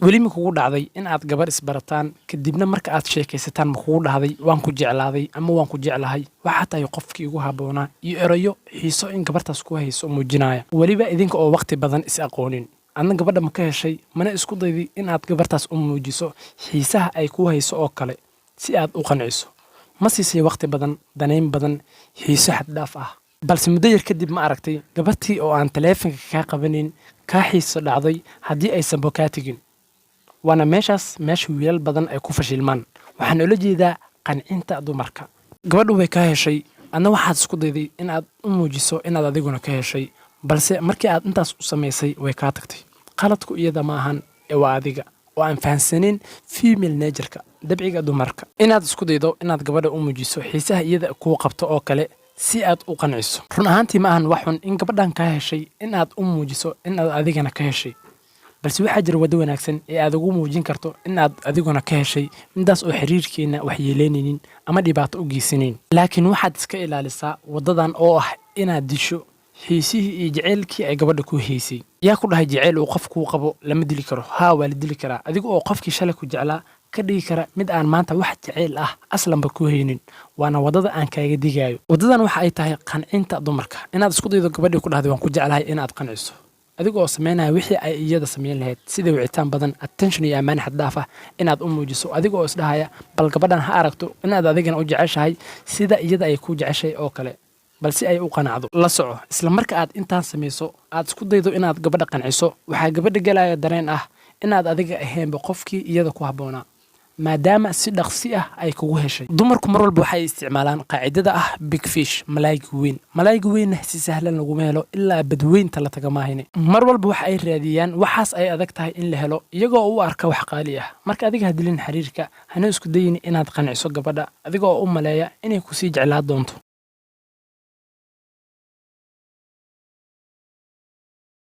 Weli ma kugu dhacday in aad gabar isbarataan, kadibna marka aad sheekaysataan ma kugu dhahday "waan ku jeclaaday" ama "waan ku jeclahay, waxaa tahay qofkii ugu habboonaa" iyo erayo xiiso in gabartaas ku hayso muujinaya, weliba idinka oo waqti badan is aqoonin? Adna gabadha ma ka heshay? Mana isku dayday in aad gabartaas u muujiso xiisaha ay ku hayso oo kale si aad u qanciso? Ma siisay waqti badan, danayn badan, xiiso xaddhaaf ah? Balse muddo yar kadib ma aragtay gabartii oo aan taleefanka kaa qabanayn, kaa xiiso dhacday, haddii aysanba kaa tegin? Waana meeshaas meesha wiilal badan ay ku fashilmaan. Waxaan ula jeedaa qancinta dumarka. Gabadhu way kaa heshay, adna waxaad isku dayday in aad u muujiso inaad adiguna ka heshay, balse markii aad intaas u samaysay way kaa tagtay. Qaladku iyada ma ahan ee waa adiga oo aan fahansanin female nature-ka, dabciga dumarka. Inaad isku daydo inaad gabadha u muujiso xiisaha iyada kuu qabto oo kale si aad u qanciso, run ahaantii ma ahan wax xun in gabadhan kaa heshay in aad u muujiso in aad adigana ka heshay, balse waxaa jira waddo wanaagsan ee aad ugu muujin karto in aad adiguna ka heshay, midaas oo xiriirkeenna waxyeeleynaynin ama dhibaato u geysanayn. Laakiin waxaad iska ilaalisaa waddadan oo ah inaad disho xiisihii iyo jaceylkii ay gabadha ku haysay. Yaa ku dhahay jaceyl uu qof kuu qabo lama dili karo? Haa, waa la dili karaa, adiga oo qofkii shalay ku jeclaa ka dhigi kara mid aan maanta wax jaceyl ah aslanba ku haynin. Waana waddada aan kaaga digayo. Waddadan waxa ay tahay qancinta dumarka: inaad isku daydo gabadhii ku dhahday "waan ku jeclahay" inaad qanciso, adiga oo sameynaya wixii ay iyada sameyn lahayd, sida wicitaan badan, attention iyo ammaan xad dhaaf ah inaad u muujiso, adiga oo isdhahaya bal gabadhan ha aragto inaad adigana u jeceshahay sida iyada ay ku jeceshahay oo kale, bal si ay u qanacdo. La soco, isla marka aad intaan samayso, aad isku daydo inaad gabadha qanciso, waxaa gabadha gelaya dareen ah inaad adiga ahaynba qofkii iyada ku habboonaa, maadaama si dhaqsi ah ay kugu heshay. Dumarku mar walba waxay isticmaalaan qaacidada ah big fish, malaayga weyn. Malaayga weynna si sahlan laguma helo, ilaa badweynta la taga maahine. Mar walba waxa ay raadiyaan waxaas ay adag tahay in la helo, iyagoo u arka wax qaali ah. Marka adiga ha dilin xiriirka, hana isku dayin inaad qanciso gabadha adiga oo u maleeya inay kusii jeclaa doonto.